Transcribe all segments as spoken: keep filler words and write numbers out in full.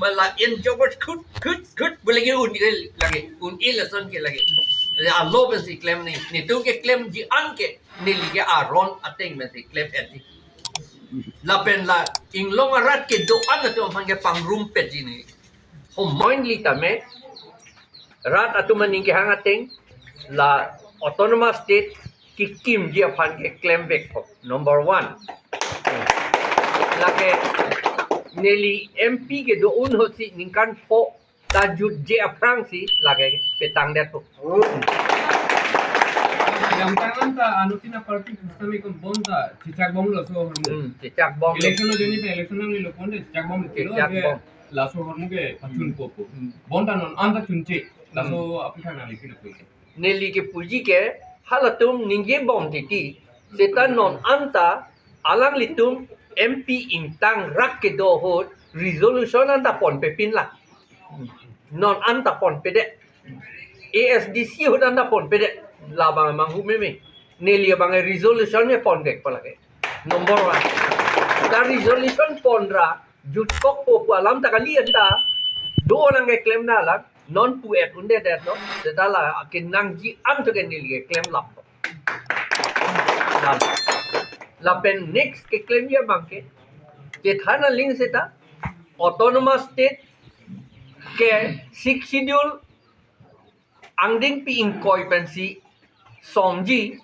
Mala en jobber khut khut khut pu lake un-e lake, un-e lason ke lake. La alo pensi klem ni. Netum keklemji an ke neli ke aron ateng pensi klem-etji. Lapen la inglong arat kedo-an atum aphan ke pangrumpetji ni. Homoinli tame rat atum aning kehang ateng la autonomous state kekimji aphan ke klemvekpo. Number one. Lake neli M P kedo-an ahut si ningkan pho ta jutje aphrangsi lake petangdetpo. Yang tangan ta anuttin aparty system ikon bonta chechakbom laso ahormu. Hmm, chechakbom. Election lo joni pe election nanglelo ponte chechakbom lo. Chechakbom. Laso ahormu ke pachunpo. Hmm. Bonta non anta chunche. Laso aphan nangli pilo puji. Neli kepuji ke halatum ningjebom titi. Seta non anta alanglitum M P ingtang rak kedo ahut resolution anta ponpepinlang. Non anta ponpedet. A S D C ahut anta ponpedet. Labang manghu meme. Neli abang resolution ke ponvekpo lake. Number one. Ta resolution ponra jutkokpo pu alam ta kali anta. Do nangkeklem na alam. Non pu-et undedetlo. Seta la kenangji an to ke neli keklem lap. Lapen next keklemji abang ke. Chethan aling seta autonomous state ke Sixth Schedule angdengpi ingkoi pensi somji,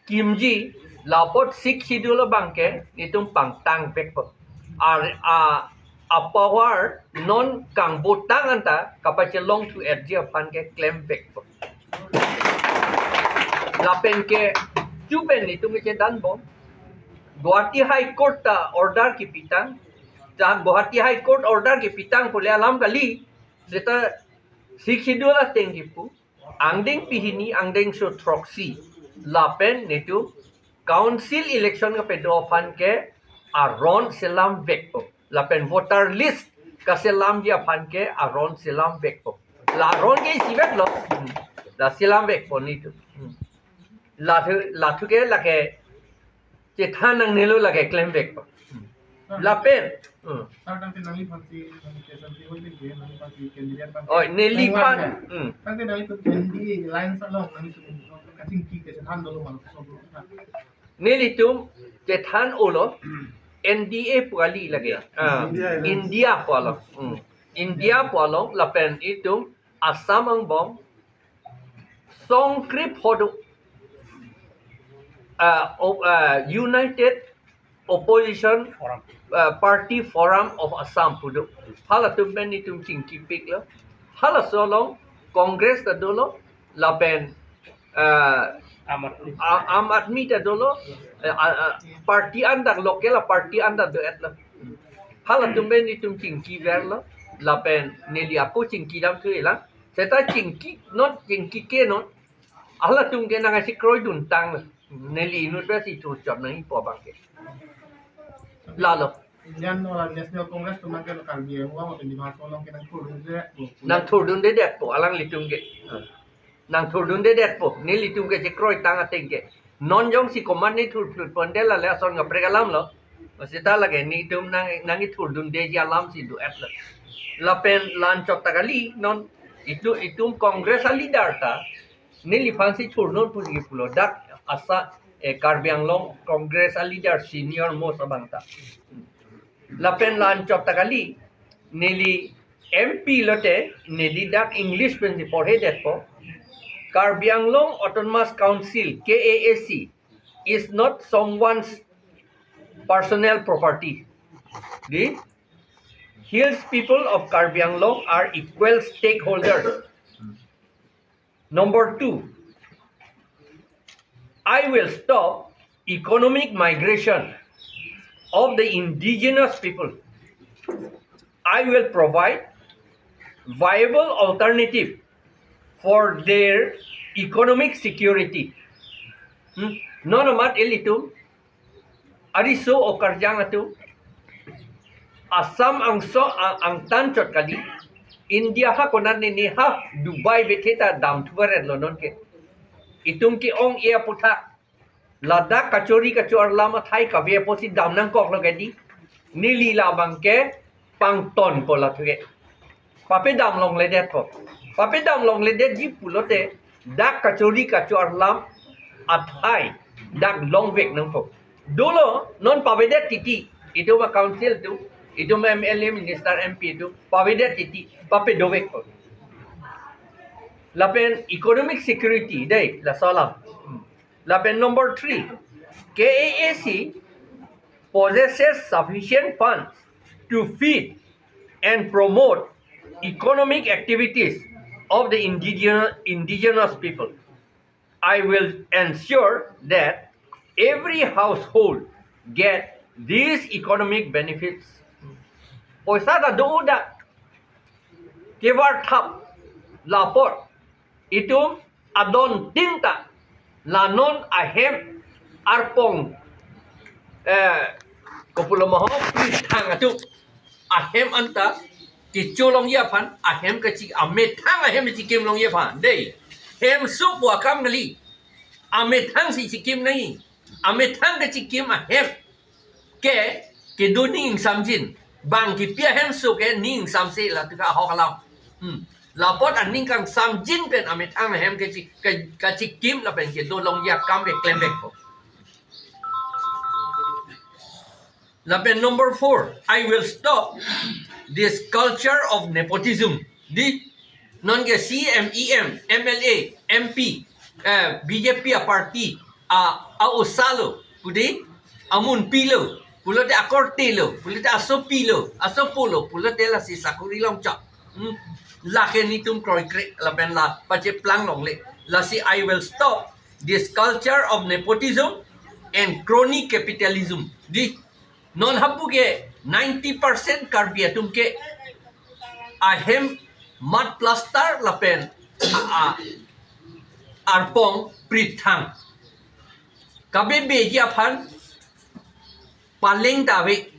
kimji, lapot Sixth Schedule abang ke netum pangtangvekpo. Ar a, a power non kangbotang anta kapachelongthu-etji aphan ke klemvekpo. Lapen ke chuben netum kechedanbom. Guwahati High Court ta order kepitang. Ta Guwahati High Court order kepitang pule alam kali. Seta Sixth Schedule ateng kipu. Angdengpi hini, angdengso throksi. Lapen netum council election kapedo aphan ke aron selamvekpo. Lapen voter list kaselamji aphan ke aron selamvekpo. La aron ke isiveklo. Hmm. La selamvekpo netum. Hmm. Lathu, lathu ke lake chethan nangnelo lake klemvekpo. Hmm. Lapen. Hmm. Sir, tangte nangliphansi, nangli K S M C hoite ke, nangliphansi candidate aphan. Oh, neliphan. Nangli aphan. Hmm. Tangte nanglitum N D A alliance along nanglitum kachingki kachethan dolo ma lapuson dolo na. Nelitum chethan-olo N D A pu kali lake. Ah, India Alliance. India pu along. Hmm. India pu along lapen itum Assam angbong songkrip hodo. Ah, o-, ah, United Opposition, Forum. Ah, Party Forum of Assam pu do. Halatum pen netum chingkipiklo. Halaso along Congress ta dolo, lapen, ah, Aam Aadmi. A-, Aam Aadmi ta dolo, eh, ah, ah, party an dak local a party an ta do-etlo. Halatum pen netum chingkiverlo, lapen neli ako chingkidamthulang. Seta chingki, non chingkike non. Halatum ke nangsi kroiduntang. Neli inut pensi thurchot nangjipo abang ke. Lalo. Indian wala National Congress atum ke Karbi Anglong atau Dima Hasao along ke nangthurdundedetpo. Nangthurdundedetpo alanglitum ke. Nangthurdundedetpo. Nelitum ke chekroitang ateng ke. Non jongsi komat neli thurphlut ponte la lason kaprek alamlo. Seta lake netum nang, nangthurdundeji alamsi do-etlo. Lapen la-anchot ta kali non itum, itum Congress a leader ta neliphansi thurnon pusi pulo dak asa, eh, Karbi Anglong Congress a leader senior most abang ta. Lapen la-anchot ta kali neli M P lote neli dak English pensi porhedetpo. Karbi Anglong Autonomous Council, K A A C, is not someone's personal property. The hills people of Karbi Anglong are equal stakeholders. Number two, I will stop economic migration of the indigenous people. I will provide viable alternative for their economic security. Hmm? Non amat ilitum ariso okarjang atum Assam angso a-, angtan chot kali. India ha konat ne ne ha Dubai bethe ta damthuverlo non ke. Itum ke-ong-e aputhak ladak kachori kachor lam athai kave apotsi damnangkoklo ke di. Neli labang ke pangton po lathuke. Papedam longledetpo. Papedam longledetji pulote dak kachori kachor alam athai dak longvek nangpo. Dolo non pavedet titi, itum a-council atum, itum M L A, minister, M P atum pavedet titi, pape dovekpo. Lapen economic security dei, laso alam. Lapen number three, K A A C possesses sufficient funds to feed and promote economic activities of the indigenous, indigenous people. I will ensure that every household get these economic benefits. Poisa ta do da kevar thap lapor itum adon tinta la non ahem arpong, eh, kopulo maho, prithang atum ahem anta kecholongji aphan, ahem kachi amethang ahem chikim longji aphan dei. Hem sup pu akam kali, amethang si chikim nangji, amethang kachikim ahem ke kedo ning ingsamjin. Bang kipi ahem sup ke ning ingsamse, latuka ahok alam. Hmm. Lapot aning kangsamjin pen amethang ahem kechi, ke, kachikim lapen kedo longji akam ke klembekpo. Lapen number four, I will stop this culture of nepotism. Di, non ke C M, E M, M L A, M P, eh, B J P a-party, a, a-osa lo, pudi, amunpi lo, pulote akorte lo, pulote asopi lo, asopo lo, pulote lasi sakori longchot. Hmm. Lake netum kroikre, lapen la pacheplang longle. Lasi I will stop this culture of nepotism and crony capitalism. Di, non hapu ke ninety percent Karbi atum ke ahem mud plaster lapen a, a, arpong prithang. Kabebeji aphan paleng ta ave.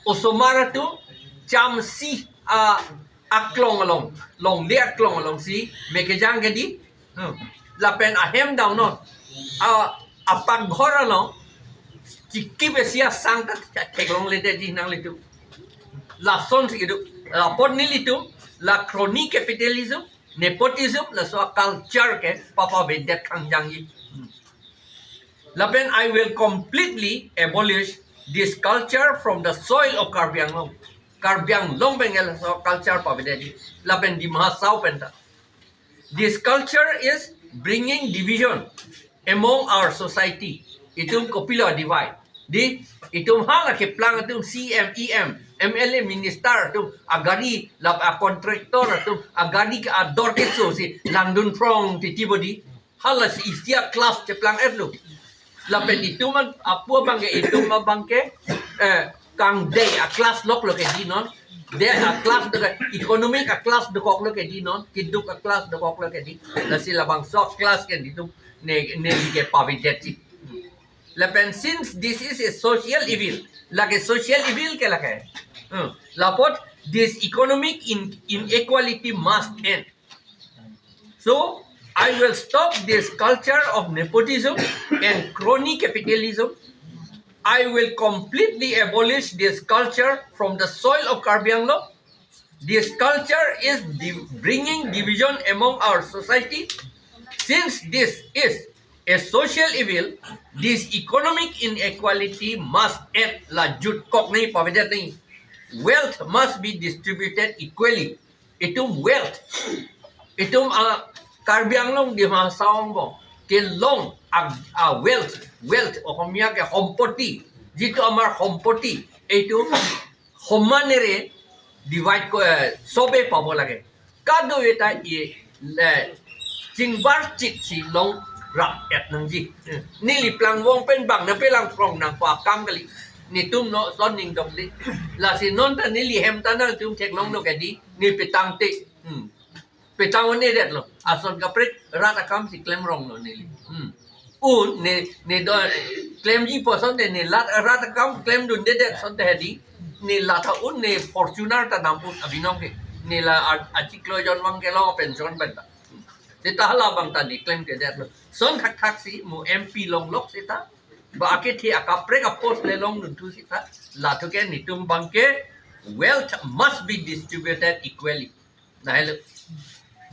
Osomar atum chamsi a, aklong along, longle aklong alongsi me kejang kedi. Hmm. Lapen ahem down non. A, apakghor along chikip esi asang ta theklongledetji nanglitum. Lasonsi kedo. Lapot nelitum la crony capitalism, nepotism, laso a-culture ke papavedet kangjangji. Hmm. Lapen I will completely abolish this culture from the soil of Karbi Anglong. Karbi Anglong pen ke laso culture pavedetji. Lapen Dima Hasao pen ta. This culture is bringing division among our society. Itum kopilo divide? Di, itum hala keplang atum C M, E M, M L A, minister atum agari, lap a-contractor atum agari ke ador keso si langdun phrong titi bodi. Halasi isi a-class cheplang-etlo. Lapen itum an apu abang ke, itum abang ke, eh, kangdei a-class loklo kedi non. Dei a-class dokok, economic a-class dokoklo kedi non. Keduk a-class dokoklo kedi. Lasi labangso class ke netum ne, neli ke pavedetji. Lapen since this is a social evil, lake social evil ke lake. Hmm. Lapot this economic in, inequality must end. So, I will stop this culture of nepotism and crony capitalism. I will completely abolish this culture from the soil of Karbi Anglong. This culture is div-, bringing division among our society. Since this is a social evil, this economic inequality must end. La jutkok nangji, pavedet nangji. Wealth must be distributed equally. Itum wealth, itum a Karbi Anglong, Dima Hasao angbong kelong a, a-wealth, wealth Ohomia ke সম্পত্তি, যিটো আমাৰ সম্পত্তি, এইটো সমানেৰে divide ক-, এ, চবে পাব লাগে। Kadokave ta i, le, chingbar chit si longrap-et nangji. Neli plangvong pen bang ne pelang phrong nangpo akam kali. Netum non son ning dokde. Lasi non ta neli hem ta nangtum theklonglo kedi. Ne petang te. Hmm. Petang un-edetlo. Ason kaprek rat akam si klem ronglo neli. Hmm. Un ne, ne do klemji pu asonte ne lat, rat akam klemdundedet asonte hedi. Ne lat ta un, ne Fortuner ta dam un abinong ke. Ne la a, achiklo jon vang kelong pension pen ta. Seta hala abang ta ne klemkledetlo. Son thakthak si mo M P longlok seta. Ba akethe akaprek a-post le longdunthu seta. Lathu ke netum abang ke Wealth must be distributed equally. Lahelo.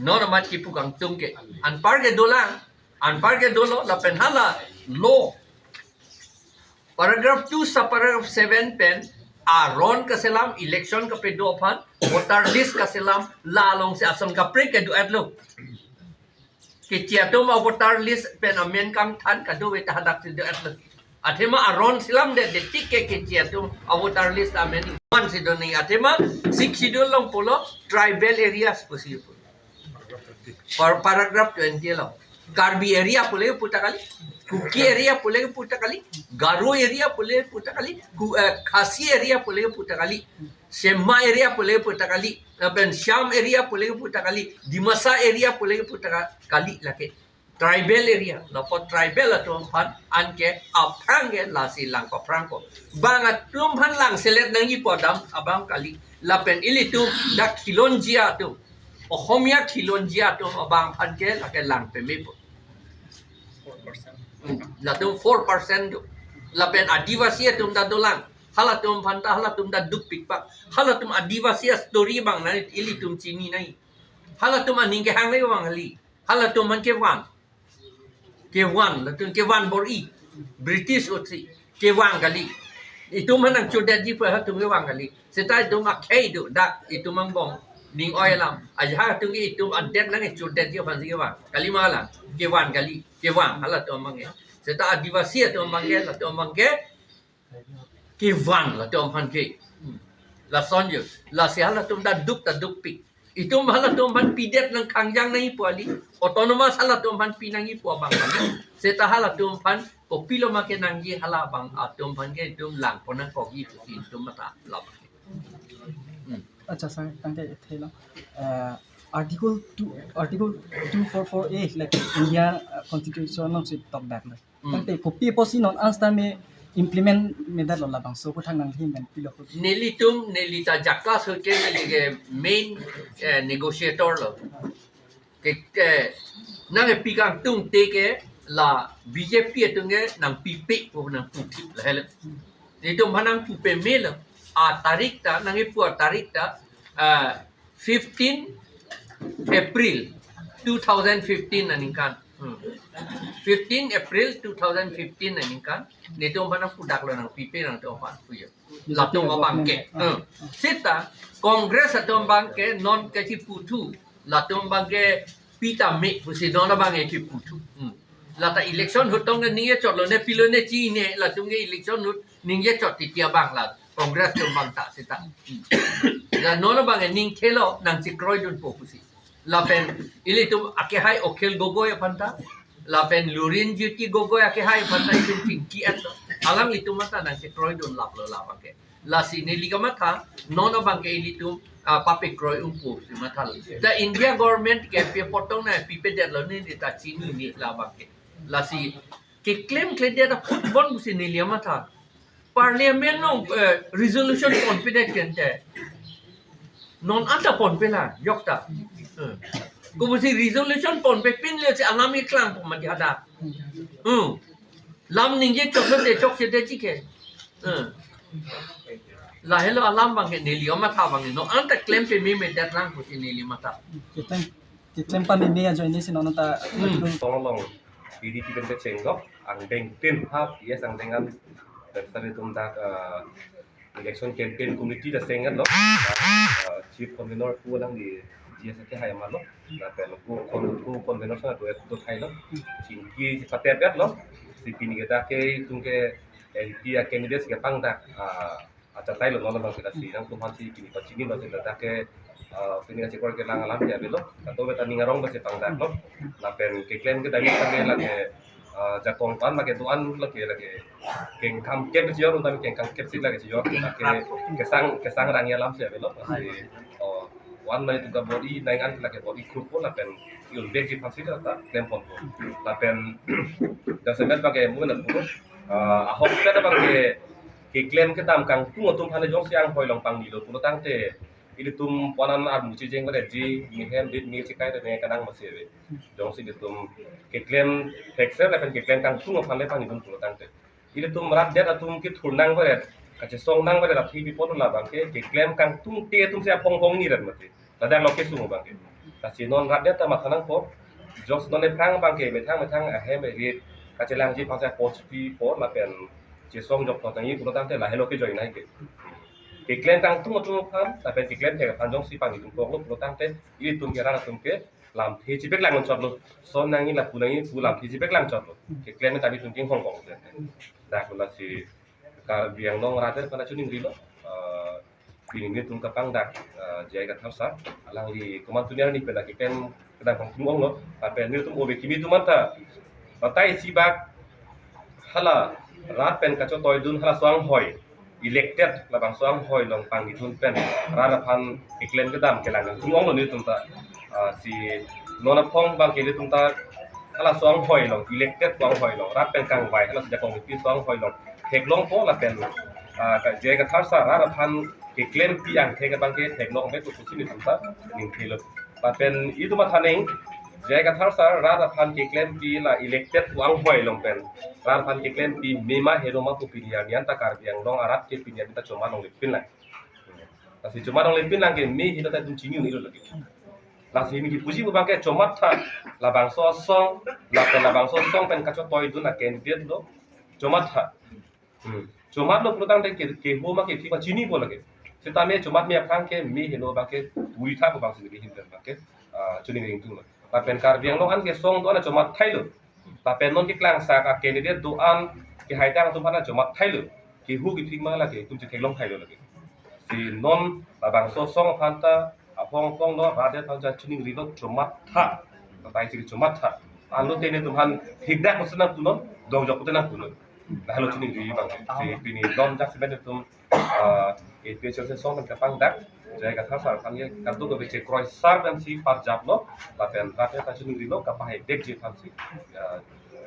Non amat kipu kangtung ke. Anpar ke dolang, anpar ke dolo, lapen hala law. Paragraph two, subparagraph seven pen, aron kaselam, election kapedo aphan, voter list kaselam, la alongsi ason kaprek kedo-etlo. Keche atum a-voter list pen amen kangthan kadokave ta hadaksi do-etlo. Athema aron selamdetde tik ke keche atum a-voter list amen ingman si do nangji. Athema Sixth Schedule along pulo tribal areas pusi pu. Par-, paragraph twenty along. Karbi area pu le puta kali. Kuki area pu le puta kali. Garo area pu le puta kali. Ku-, eh, Khasi area pu le puta kali. Sema area pu le puta kali. Lapen Siam area pu le puta kali. Dimasa area pu le puta ka-, kali lake. Tribal area. Lapu tribal atum aphan anke aphrang ke lasi lang paphrang ko. Bang atum aphan lang selet nangji pu adam abang kali. Lapen ilitum dak khilonjia atum, Ohomia khilonjia atum abang aphan ke lake lang pemepo. Hmm, latum four percent do. Lapen Adivasi atum ta dolang. Halatum aphan ta, halatum ta dukpik pak. Halatum Adivasi a-story abang nangji, ilitum chini nangji. Halatum aning kehang nangji abang kali. Halatum aphan kevang. Kevang, latum kevang bor-i. British ahutsi kevang kali. Itum aphan nangchudetji pu halatum kevang kali. Seta itum akhei do, dak itum angbong ning oi alam. Ajahak atum ke itum adet nangchudetji aphansi kevang. Kali ma la, kevang kali. Kevang halatum abang ke. Seta Adivasi atum abang ke, latum abang ke kevang latum aphan ke. Hmm. Lason jo. Lasi halatum ta duk ta dukpik. Itum halatum aphan pidet nang kangjang nangji pu kali. Autonomous halatum aphan pi nangji pu abang kali. Seta halatum aphan kopilo ma kenangji, hala abang atum aphan ke itum lang pon nangkokji pusi itum matha lam. Hmm. Acha, sir, tangte ithelo. Uh, Article two, Article two four four A, like, India, uh, Constitution alongsi tokdaklo. Hmm. Tangte kopi apotsi non an setame implement medatlo, labangso aphuthak nangli men pilo ko. Nelitum, neli ta JACAS ahut ke neli ke main, eh, negotiator lo. Ke, ke, nangkepi kangtungte ke la BJP atum ke nangpipe pu nangputhip lahelo. Nelitum aphan nangpu pemelo. A tarik ta, nangkepu a tarik ta, ah, fifteen April two thousand fifteen aningkan. Hmm. Fifteen April two thousand fifteen aningkan. Nelitum aphan nangpudaklo, nangpipe nangtum aphan puyo. Latum abang ke. Hmm. Seta Congress atum abang ke non kachiputhu. Latum abang ke pita me pusi non abang ke chiputhu. Hmm. Lata election ahut tong ke ningje chotlo, ne pilo ne chine, latum ke election ahut ningje chot titi abang la Congress atum abang ta seta. Hmm. La non abang ke ning thelo nangchekroidunpo pusi. Lapen ilitum akehai Akhil Gogoi aphan ta, lapen Lurinjyoti Gogoi akehai aphan ta itum chingki-etlo. Alanglitum ta nangchekroidun laplo labang ke. Lasi neli kamatha, non abang ke ilitum, ah, papekroi ungpo si matha. Ta India government ke pe apot tong nangpipedetlo, neli ta chinine labang ke. Lasi keklemkledet apot bon pusi neli kamatha. Parliament along, eh, resolution ponpedet kente. Non anta ponpe la, yok ta. Eh. Kopusi resolution ponpepinle si alam keklangpo mati hadak. Hmm. Lam ningje choklote chokchedetji ke. Eh. Lahelo alam abang ke neli kamatha abang ke. Non anta klem pememedet lang pusi neli matha. Keklem, keklem pameme ajoine si non anta. Hmm. Tong along, P D P pen kecheng lo, angdeng tin ha P S angdeng an, pen tadi tum dak, eh, election campaign committee ta seng-etlo, eh, chief convener pu nangli G S akehai ma lo, lapen ko con-, ko convener sa tu et tu thai lo, chingki patep-etlo, si pini ke dak ke tum ke M P a candidates kepangdak, ah, achatai lo non abang ke, lasi nangtum aphansi pini pachinilo, seta dak ke, ah, pini kachekroikre lang alam ke avelo. Kato beta ning arong besi pangdaklo. Lapen keklem kedam tame lake, ah, jakong pan lake do-an lake, lake kengkam kep si jor, untame kengkam kep si lake si jor. Lake kesang, kesang rangji alam si avelo. Lasi, oh, one money to the body, nang an lake body group po lapen yun bek si phansi ta klemponpo. Lapen jasemet lake mungkin pulo, ah, ahok kita abang ke keklem kedam kangtung atum aphan jongsi anghoi along pangnilo pulo tangte, ilitum ponan armu chijeng pada ji, mihem dit mi chikai te ne kanang masi ave. Jongsi ilitum keklem thekser lapen keklem kangtung aphan le pangnidun pulo tangte, ilitum rat det atum kethurnang pada kachesong nang pada rat hibi pon labang ke keklem kangtung te atum si aphong phong ni rat mati. Ladak lo kesung abang ke. Lasi non rat dia ta matha nangpo. Jos non ephrang abang ke methang methang ahem erit kachelangji aphan si apot chipi po lapen chesong jok tangji pulo tangte lahelo ke join nai ke. Keklem kangtung atum aphan lapen keklem thek aphan jongsi pangni tum koklo pulo tangte ilitum ke rat atum ke lamthe chipek lang chotlo. Son nangji lapu nangji pu lamthe chipek lang chotlo. Keklem ta bi tum ting hong kong. Dak lasi Karbi Anglong rat aphan choningri lo. Eh, pini nelitum kapangdak, eh, J I Kathar sir, alangli komantu arni pen keklem kedam pangtung onglo, lapen nelitum obe kimi atum anta batai isi bak hala rat pen kachetoidun hala so-anghoi, elected labangso anghoi along pangni dun pen rat aphan keklem kedam kelang tung onglo nelitum ta. Ah, si non aphong abang ke nelitum ta hala so-anghoi along, elected so-anghoi along, rat pen kangvai hala sejak committee so-anghoi along theklongpo lapen, ah, ka J I Kathar sir rat aphan keklempi angthek abang ke theklong ave pusi nelitum ta ningthelo. Lapen itum athaning J I Kathar sir rat aphan keklempi la elected so-anghoi along pen rat aphan keklempi mema heno ma pu pini arni anta Karbi Anglong arat ke pini arni ta chomat longlepin lang. Lasi chomat longlepin lang ke me heno ta itum chini un-elo lagi. Lasi neli puji abang ke chomat tha, labangso asong, lapen labangso asong pen kachetoidun a candidate lo, chomat tha. Hmm. Chomat lo pulo tangte ke, kehoma kethik ma chinipo lagi. Seta me chomat me aphrang ke me heno abang ke puri tha pu abang si neli ahin pen abang ke, ah, choningri tung lo. Lapen Karbi Anglong an ke asong do-an chomat thailo. Lapen non keklangsak a candidate do-an kehaitang atum aphan chomat thailo. Kehu kethik ma lagi, itum chetheklong thailo lagi. Si non labangso asong aphan ta aphong aphong lo, rat aphan ta choningri lo chomat tha. Batai si chomat tha. Anlo te nelitum aphan thikdak pusi nangpunon, dongjok pusi nangpunon. Lahelo choningri abang. Si pini don jak si pen itum, ah, A P H L C asong pen kapangdak J I Kathar sir aphan ke kadokave chekroi sar pen si parjap lo, lapen rat aphan choningri lo, kapahaidekji aphan si, ah,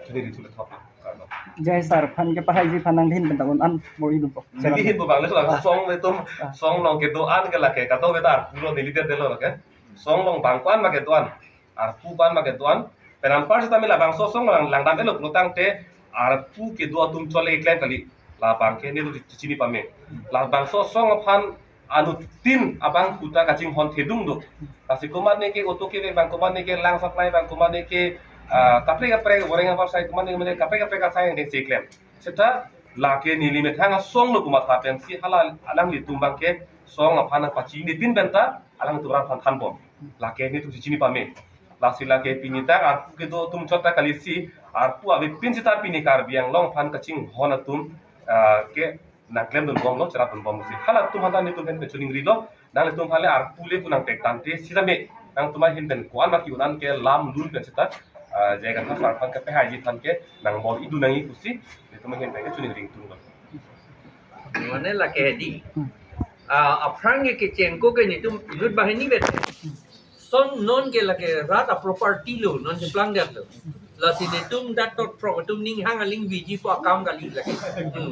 choningri thu le thop lo. Kardom. J I sir aphan kepahaiji aphan nangli ahin pen ta un-an bor-i dun po. Neli ahin pu abang le so asong le itum, ah, asong along kedo-an ke lake, kadokave ta arpu lo neli det detlo lake. Asong along bang ko-an ma kedo-an, arpu ko-an ma kedo-an. Pen anpar seta me labangso asong lang langdam-etlo pulo tangte arpu kedo atum chole keklem kali. Labang ke nelitum chini pame. Labangso asong aphan anuttin abang puta kachinghon thedung do. Lasi komatne ke auto kevek abang, komatne ke lang supply abang, komatne ke, ah, kaprek kaprek goreng apar sai, komatne ke kaprek kaprek asai yang deng si klem. Seta lake neli methang asong lo pu matha pen si hala alanglitum abang ke asong aphan nangpachinitin pen ta alangtum rat aphan thanbom. Lake nelitum si chini pame. Lasi lake pini ta arpu kedo atum chot ta kali si arpu avepin seta pini Karbi Anglong aphan kachinghon atum, ah, ke nangklem dunbomlo, cherap dunbomlo si. Halatum aphan ta nelitum ahin pen choningri lo, nanglitum aphan le arpu le pu nangtek tangte sitame nangtum ahin pen ko-an ma ke-un-an ke lam dun pen seta, ah, J I Kathar sir aphan kepahaiji aphan ke nangbor-i dun nangji pusi nelitum ahin pen ke choningri tung lo. Mane lake di. Ah, aphrang ke kechengko ke nelitum inut banghini vet. Son non ke lake rat a property lo, non cheplang det lo. Lasi nelitum dak totprok atum ning hang aling biji pu akam kali lake. Hmm.